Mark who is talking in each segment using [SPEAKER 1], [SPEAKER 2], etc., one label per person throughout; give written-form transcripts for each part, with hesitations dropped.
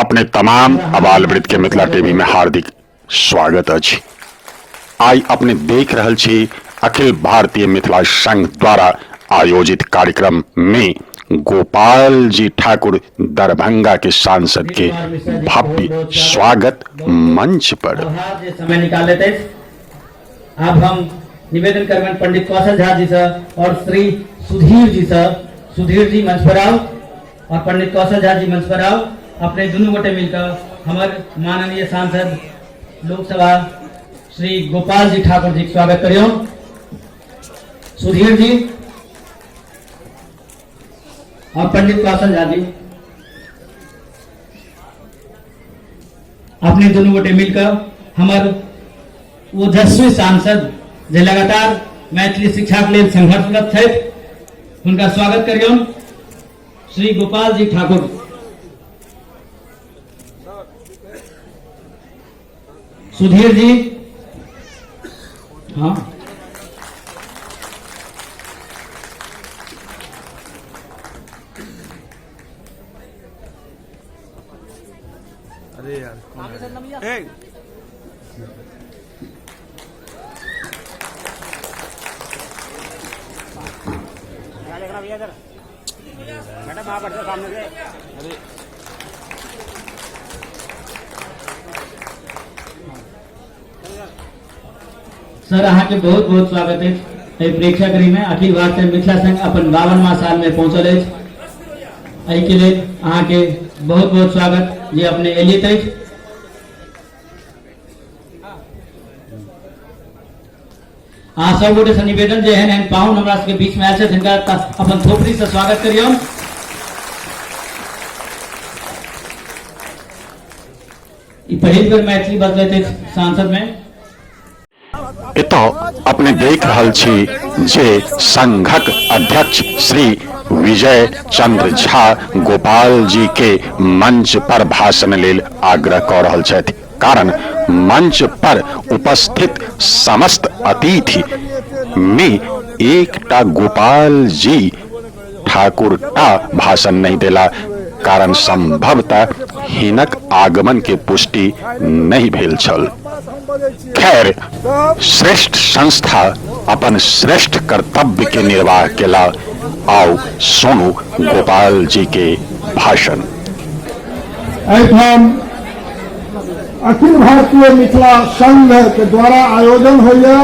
[SPEAKER 1] अपने तमाम आबाल वृद्ध के मिथिला टीवी में हार्दिक स्वागत अछि। आइ अपने देख रहल छी अखिल भारतीय मिथिला संघ द्वारा आयोजित कार्यक्रम में गोपाल जी ठाकुर दरभंगा के सांसद के भव्य स्वागत मंच पर।
[SPEAKER 2] आभार जे समय निकालैत अछि। आब हम निवेदन करबनि पंडित कौशल झा जी से और श्री सुधीर जी से। सुधीर जी मंच पर आओ और पंडित कौशल झा जी मंच पर आओ। अपने दुनू गोटे मिलकर हमर माननीय सांसद लोकसभा श्री गोपाल जी ठाकुर जी के स्वागत करियौ। सुधीर जी और पंडित कौशल झा जी अपने दुनू गोटे मिलकर हमर ओजस्वी सांसद जे लगातार मैथिली शिक्षा के लेल संघर्षरत छथि हुनका स्वागत करियौन श्री गोपाल जी ठाकुर। सुधीर जी, हाँ,
[SPEAKER 3] अरे यार कौन है? ए!
[SPEAKER 2] सर अहाँ के बहुत बहुत स्वागत है एहि प्रेक्षागृह में। अखिल भारतीय मिथिला संघ अपन 52वां साल में पहुंचल अछि, एहि के लेल अहाँ के बहुत बहुत स्वागत जे अपने एलियत अछि। अहाँ सब गोटे से निवेदन जे एहन एहन पाहुन हमरा सबके बीच में आयल छथि हिनका अपन थोपड़ी से स्वागत करियौ। ई पहिल बेर मैथिली बदलैत अछि सांसद में।
[SPEAKER 1] एतऽ अपने देख रहल छी जे संघक अध्यक्ष श्री विजय चंद्र झा गोपाल जी के मंच पर भाषण लेल आग्रह कऽ रहल छथि, कारण मंच पर उपस्थित समस्त अतिथि में एकटा गोपाल जी ठाकुर टा भाषण नहीं देला, कारण संभवतः हिनक आगमन के पुष्टि नहीं भेल छल। खैर, श्रेष्ठ संस्था अपन श्रेष्ठ कर्तव्य के निर्वाह केला। आओ सुनू गोपाल जी के भाषण।
[SPEAKER 4] एहिठाम अखिल भारतीय मिथिला संघ के द्वारा आयोजन होइए,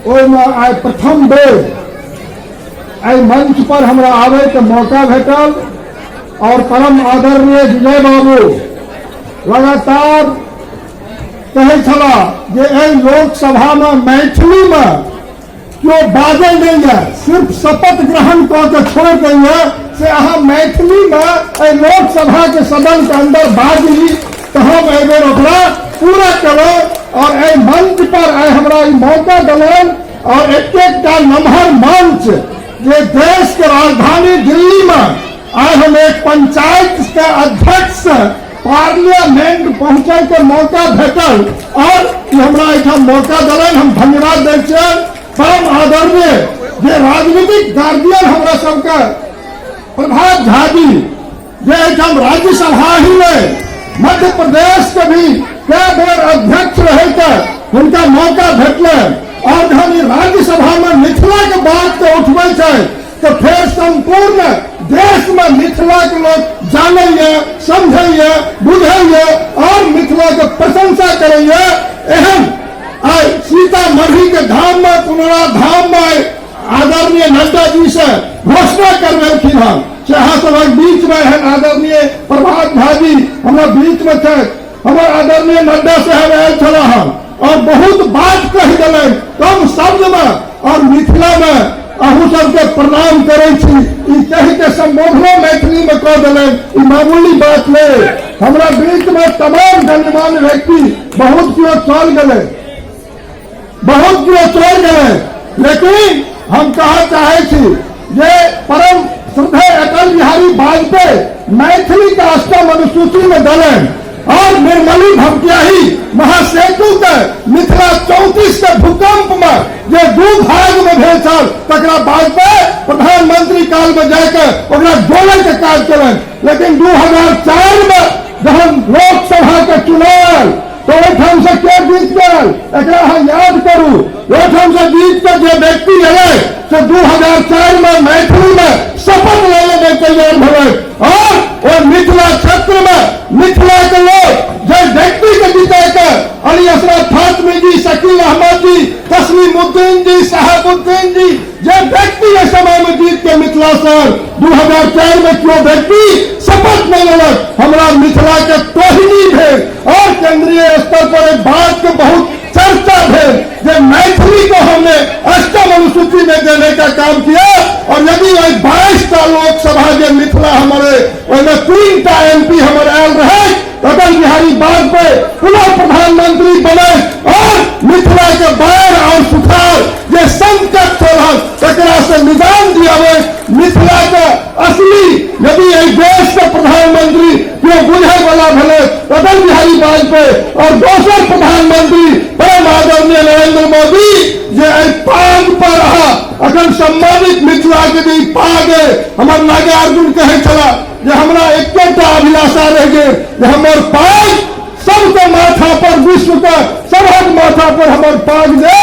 [SPEAKER 4] ओहिमे आइ प्रथम बेर एहि मंच पर हमरा आबैके मौका भेटल और परम आदरणीय विजय बाबू लगातार कहै छलाह जे एहि लोकसभामे मैथिलीमे केओ बाजै नहि यऽ, सिर्फ शपथ ग्रहण कऽ के छोड़ि दैए, से अहाँ मैथिलीमे एहि लोकसभाके सदनके अन्दर बाजी तऽ हम एहि बेर ओकरा पूरा केलहुँ और एहि मंच पर आइ हमरा ई मौका देलनि और एक एकटा नमहर मंच जे देश के राजधानी दिल्ली में आइ हम एक पंचायत के अध्यक्ष से पार्लियामेंट पहुंचे के मौका भेटल और ई हमरा एहिठाम मौका देलनि, हम धन्यवाद दै छियनि। परम आदरणीय जे राजनीतिक गार्जियन हमरा सबके प्रभात झा जी, जे एहिठाम राज्यसभा ही में मध्य प्रदेश के भी कई बेर अध्यक्ष रहे के हुनका मौका भेटलनि और जहन ई राज्यसभा में मिथिला के बात के उठबै छै तो फिर संपूर्ण देश में मिथिला के लोग जानैए, समझैए, बुझैए और मिथिला के प्रशंसा करैए। एहन आइ सीतामढ़ी के धाम में, पुनरा धाम में आदरणीय नड्डा जी से घोषणा करबेलखिन हन से अहाँ सबक बीच में एहन आदरणीय प्रभात झा जी हमरा बीच में छथि। हमर आदरणीय नड्डा साहब आयल छलाह हन और बहुत बात कहि देलनि कम शब्द में और मिथिला में अहू सबके प्रणाम करै छी ई कहि के संबोधनो मैथिली में कऽ देलनि, ई मामूली बात नहीं। हमरा बीच में तमाम गणमान्य व्यक्ति बहुत केओ चल गेलै, बहुत केओ चल गेलै, लेकिन हम कहऽ चाहै छी जे परम श्रद्धेय अटल बिहारी वाजपेयी मैथिली के अष्टम अनुसूची में देलनि और निर्मली भपटियाही महासेतु के मिथिला 34 के भूकंप में जे दू भाग में भेल छल तकरा वाजपेयी प्रधानमंत्री काल में जाके ओकरा जोड़े के काज केलनि, लेकिन 2004 में जहन लोकसभा के चुनाव तो ओहिठाम से के जीत गेल, एकरा अहाँ याद करू। ओहिठाम से जीत के जे व्यक्ति एलै से 2004 में मैथिली में शपथ ले लेने तैयार भेलै और ओ मिथिला क्षेत्र में मिथिला के लोग जे व्यक्ति के जीते के अली अशरफ फातमी जी, शकील अहमद जी, तस्लीमुद्दीन जी, साहबुद्दीन जी, जे व्यक्ति एहि समय में जीत के मिथिला से 2004 में क्यों व्यक्ति शपथ नहीं लेलक, हमरा मिथिला के तोहिनी भेल। और केंद्रीय स्तर पर एक बात के बहुत चर्चा भेल जे मैथिली को हमने अष्टम अनुसूची में देने का काम किया। और यदि 22टा लोकसभा जे मिथिला हमारे ओहिमे 3टा एमपी हमर आयल रहे, अटल बिहारी वाजपेयी पुनः प्रधानमंत्री बने और मिथिला के बाढ़ और सुखाड़ जे संकट चल तकरा से निदान दियावे। मिथिला के असली यदि एहि देश के प्रधानमंत्री केओ बुझे वाला भेलै अटल बिहारी वाजपेयी और दोसर प्रधानमंत्री परम आदरणीय नरेंद्र मोदी जे एहि पाग पर अहाँ अखन सम्मानित मिथिला के जे पाग है, हमर नागार्जुन कहै छला जे हमरा एकेटा अभिलाषा रहि गेल जे हमर पाग सबके माथा पर, विश्व के सबहक माथा पर हमर पाग दे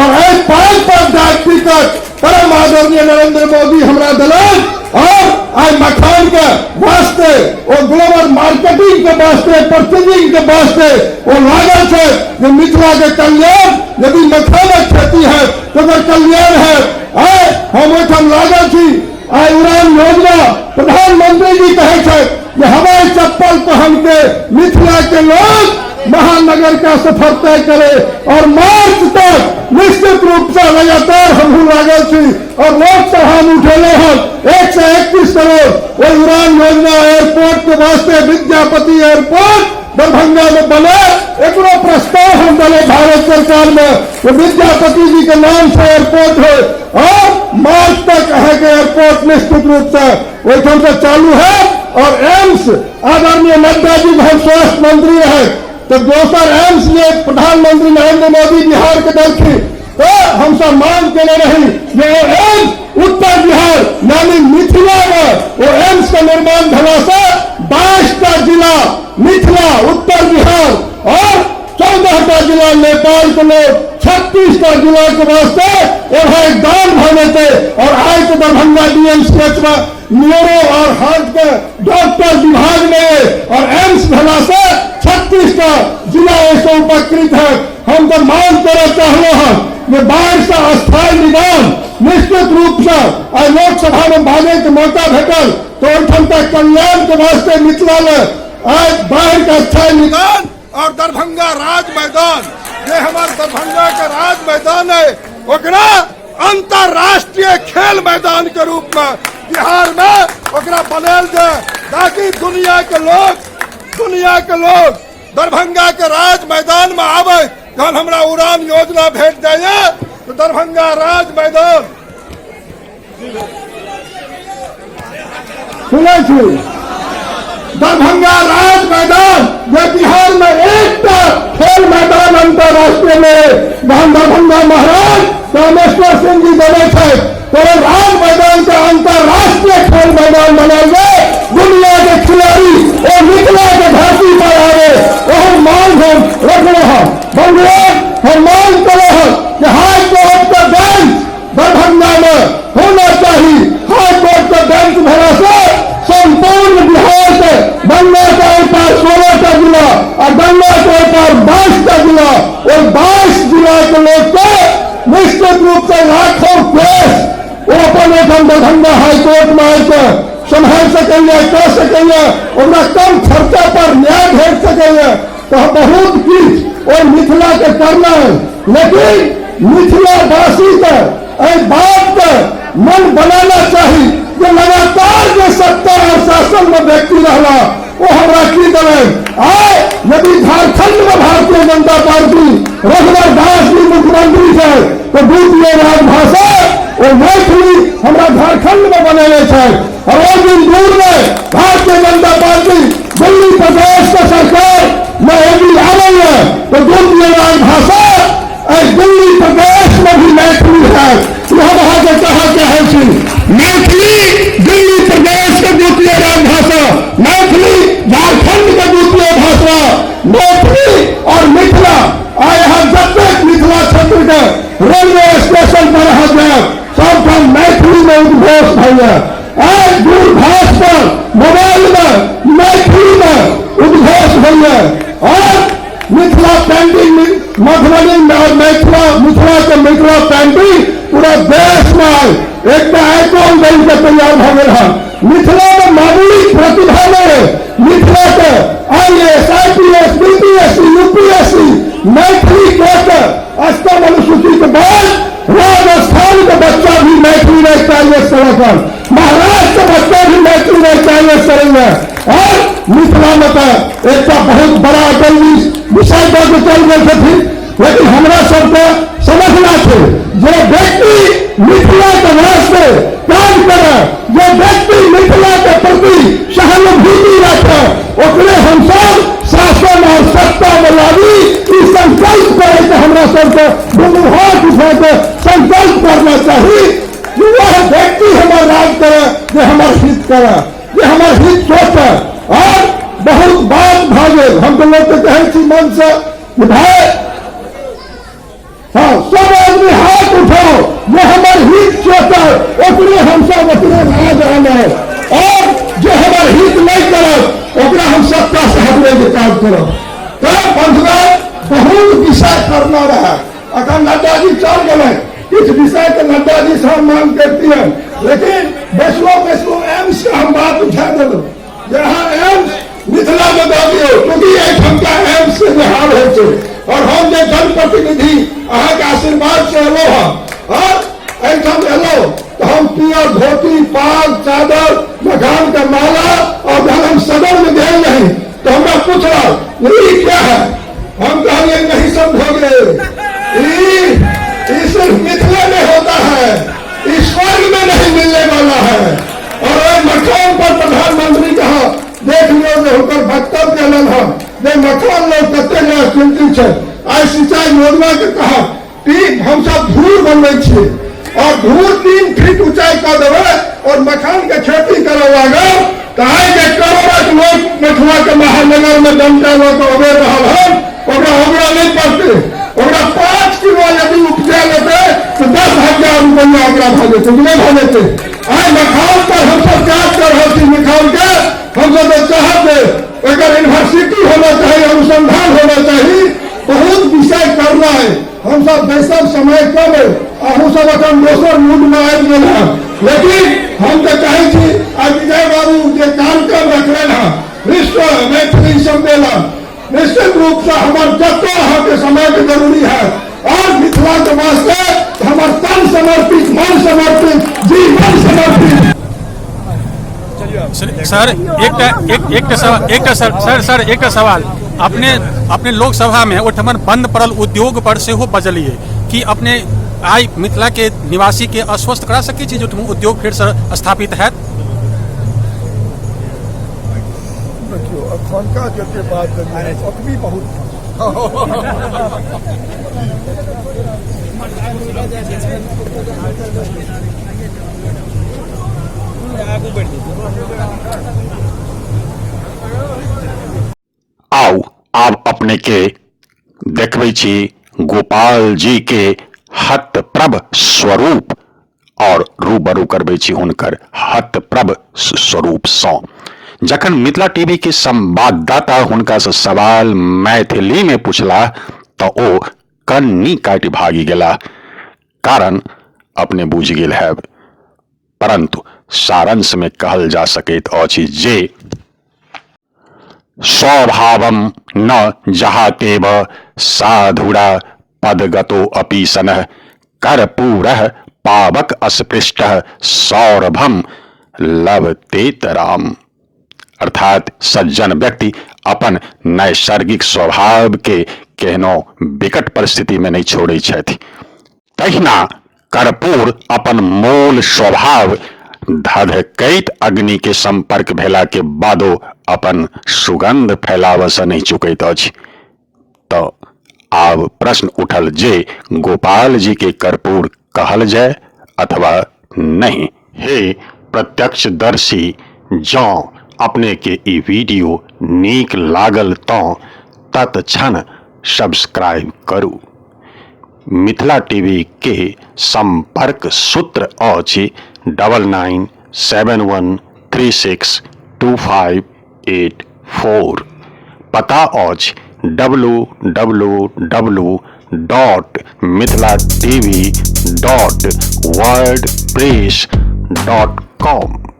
[SPEAKER 4] और एहि पाग पर डाक टिकट परम आदरणीय नरेंद्र मोदी हमरा देलक। और आइ मखान के वास्ते ओ ग्लोबल मार्केटिंग के वास्ते, परचेजिंग के वास्ते ओ लागल छै जे मिथिला के कल्याण यदि मखानक खेती है तो ओकर कल्याण है। आइ हम ओहिठाम लागल छी। आइ उड़ान योजना प्रधानमंत्री जी कहै छै जे हवाई चप्पल पहन के मिथिला के लोग महानगर का सफर तय करे और मार्च तक निश्चित रूप से लगातार हमहू लागल छी और लोकसभा में उठेले हन 131 करोड़ वो उड़ान योजना एयरपोर्ट के वास्ते विद्यापति एयरपोर्ट दरभंगा में बने, एकरो प्रस्ताव हम दिले भारत सरकार में वो विद्यापति जी के नाम से एयरपोर्ट हो और मार्च तक अहाँके एयरपोर्ट निश्चित रूप से ओहिठाम से चालू है। और एम्स आदरणीय नड्डा जी जहन स्वास्थ्य मंत्री रहे तो दोसर एम्स जे प्रधानमंत्री नरेंद्र मोदी बिहार के देलखिन तो हमसब मांग केने रही जे ओ एम्स उत्तर बिहार यानी मिथिला में ओ एम्स के निर्माण भेला से 22टा जिला मिथिला उत्तर बिहार और 14टा जिला नेपाल के लोग 36टा जिला के वास्ते एगो एक दान भऽ जेतै। और आइ के दरभंगा डीएमसीएच में न्यूरो और हार्ट के डॉक्टर विभाग में और एम्स भेला से 36टा जिला एहिसँ उपकृत है। हम तो मांग करऽ चाहलहुँ हन जे बाढ़ से अस्थायी निदान निश्चित रूप से आइ लोकसभा में बाजै के मौका भेटल तो ओहिठाम तक कल्याण के वास्ते मिथिला ले आइ बाढ़ के अस्थायी निदान और दरभंगा राज मैदान जे हमार दरभंगा के राज मैदान है ओकरा अंतरराष्ट्रीय खेल मैदान के रूप में बिहार में ओकरा बनायल जाए ताकि दुनिया के लोग दरभंगा के राज मैदान में आवे। जहन हमरा उड़ान योजना भेट जाइए तो दरभंगा राज मैदान सुनै छी, दरभंगा राज मैदान जे बिहार में एकटा खेल मैदान अंतरराष्ट्रीय में जहन दरभंगा महाराज कामेश्वर सिंह जी देने छथि तो राज मैदान के अंतरराष्ट्रीय खेल मैदान बनायल जाए, दुनिया के खिलाड़ी और मिथिला के धरती पर आवे। ओहो मांग हम रखने हन बंधुओं, हम मांग करे हन कि हाई कोर्ट के बेंच दरभंगा में होना चाहिए। हाई कोर्ट के बेंच भेला से संपूर्ण बिहार के गंगा के पार 16टा जिला और गंगा के पार 22टा जिला और 22 जिला के लोग के निश्चित रूप से लाखों केस वो अपन एखन दरभंगा हाई कोर्ट में आके सम्हारि सकैया, कऽ सकैया, ओकरा कम खर्चा पर न्याय भेट सकैया। तो हम बहुत किछु ओहि मिथिला के करना है, लेकिन मिथिलावासी के एहि बात के मन बनाना चाही जे लगातार जे सत्ता और शासन में व्यक्ति रहला वो हमरा की देलनि। आइ यदि झारखंड में भारतीय जनता पार्टी रघुवर दास जी मुख्यमंत्री छै तो द्वितीय राजभाषा ओ मैथिली हमरा झारखंड में बनेने छै। और ओहि दिन दूर में भारतीय जनता पार्टी दिल्ली प्रदेश के सरकार में यदि आबैया तो द्वितीय राजभाषा दिल्ली प्रदेश में भी मैथिली है। हम अहाँके कहऽ चाहै छी मैथिली दिल्ली प्रदेश के द्वितीय राजभाषा, मैथिली झारखंड के और मिथिला मिथिला के मिथिला पेंटिंग पूरा देश में आए एक आइकॉन बन के तैयार भऽ गेल हन। मिथिला में मामूली प्रतिभा नहीं है। मिथिला के IAS, IPS, BPSC, UPSC, Maithili के अष्टम अनुसूची के बाद राजस्थान के बच्चा भी मैथिली में आईएएस करेगा, महाराष्ट्र के बच्चा भी मैथिली में आईएएस करेंगे। और मिथिला में तो एक बहुत बड़ा अटल जी विषय दऽ के चल गेल छथिन, लेकिन हमरा सबके समझना छै जे व्यक्ति मिथिला के वास्ते काम करे, जे व्यक्ति मिथिला के प्रति सहानुभूति रखे, ओकरे हम सब शासन और सत्ता में लाबी। ई संकल्प करे के हमरा सबके दुनू हाथ उठा के संकल्प करना चाही कि वह व्यक्ति हमार राज करे जे हमार हित करे, जे हमार हित सोचे। और बहुत बात भऽ गेल, हम तो लोग के कहै छी मन से कि भाई हाँ, सब आदमी हाथ उठाओ जे हमार हित सोचे ओकरे हम सब अपने राज आनब, और जे हमार हित नहीं करत ओकरा हम सत्ता से हटबै के काज करब। तो बंधुगण बहुत विषय करना रहा। अखन नड्डा जी चल गेलै, किछु विषय के नड्डा जी से हम मांग करतियन, लेकिन बैसलो बैसलो एम्स के हम बात उठा देलहुँ जे अहाँ एम्स मिथिला में दऽ दियौ, क्योंकि एहिठामका एम्स के जे हाल होइ छै, और हम जे जनप्रतिनिधि अहाँके आशीर्वाद से एलहुँ हँ, और एहिठाम एलहुँ तऽ हम पियर धोती, पाग, चादर, मखान के माला, और जहन हम सदन में गेल रही तो हमरा पूछलक ई क्या है, हम कहलिए नहीं समझोगे, ई सिर्फ मिथिले में होता है, ई स्वर्ग में नहीं मिलने वाला है। और ओहि मखान पर प्रधानमंत्री कहा देख लियौ जे हुनकर वक्तव्य देलन हन जे मखान लोग कते ने चिंतित छै। आइ सिंचाई योजना के कहा कि हमसब धूर बनबै छियै और धूर 3 फीट ऊंचाई कऽ देबै और मखान के खेती करऽ लागब तऽ आइ जे करोड़क लोग मिथिला के महानगर में डंटा लऽ कऽ उबेर रहल हन, ओकरा ओकरा नहि पड़तै। ओकरा 5 किलो यदि उपजा लेतै तऽ 10,000 रुपैआ ओकरा भऽ जेतै कि नहि भऽ जेतै। आइ मखान पर हमसब काज कऽ रहल छी। मखान के हमसब तऽ चाहब जे एकर यूनिवर्सिटी होना चाही, अनुसंधान होना चाही, बहुत विषय करना है। हमसब बैसब समय कम है, अहूँ सब अखन दोसर मूड में आबि गेल हँ, लेकिन हम तऽ चाहै छी आ विजय बाबू जे कार्यक्रम रखलनि हँ विश्व मैथिली सम्मेलन, निश्चित रूप से हमार जतो अहाँके समय के जरूरी है और मिथिला के वास्ते हमार तन समर्पित, मन समर्पित, जीवन समर्पित।
[SPEAKER 3] सर एकटा सवाल, एकटा सर, सर, सर, एकटा सवाल। अपने अपने लोकसभा में ओहिठमन बंद पड़ल उद्योग पर सेहो बजलिए कि अपने आइ मिथिला के निवासी के आश्वस्त करा सकै छी जे ओहिठम उद्योग फेर से स्थापित हैत?
[SPEAKER 4] देखियौ, अखनका जते बात देलियै ओतबी बहुत।
[SPEAKER 1] आउ आब अपने के देखबै छी गोपाल जी के हतप्रभ स्वरूप और रूबरू करबै छी हुनकर हतप्रभ स्वरूप सँ। जखन मिथिला टीवी के संवाददाता हुनका से सवाल मैथिली में पूछला तऽ ओ कन्नी काटि भागि गेला, कारण अपने बुझि गेल हैब। परंतु सारांश में कहल जा सकैत अछि जे स्वभावम न जहातेव साधुरा पदगतो अपि सनः कर्पूरः पावक अस्पृष्टः सौरभम लभतेतराम। अर्थात सज्जन व्यक्ति अपन नैसर्गिक स्वभाव के केहनो विकट परिस्थिति में नहीं छोड़ै छथि, तहिना कर्पूर अपन मूल स्वभाव धधकैत अग्नि के संपर्क भेला के बादो अपन सुगंध फैलावऽ से नहीं चुकैत अछि। तऽ आब प्रश्न उठल जे गोपाल जी के कर्पूर कहल जाय अथवा नहीं। हे प्रत्यक्षदर्शी, जँ अपने के ई वीडियो नीक लागल तँ तत्क्षण सब्सक्राइब करू। मिथिला टीवी के संपर्क सूत्र अछि 9971362584। पता अछि डब्लू डब्लू डब्लू www.mithilatv.wordpress.com।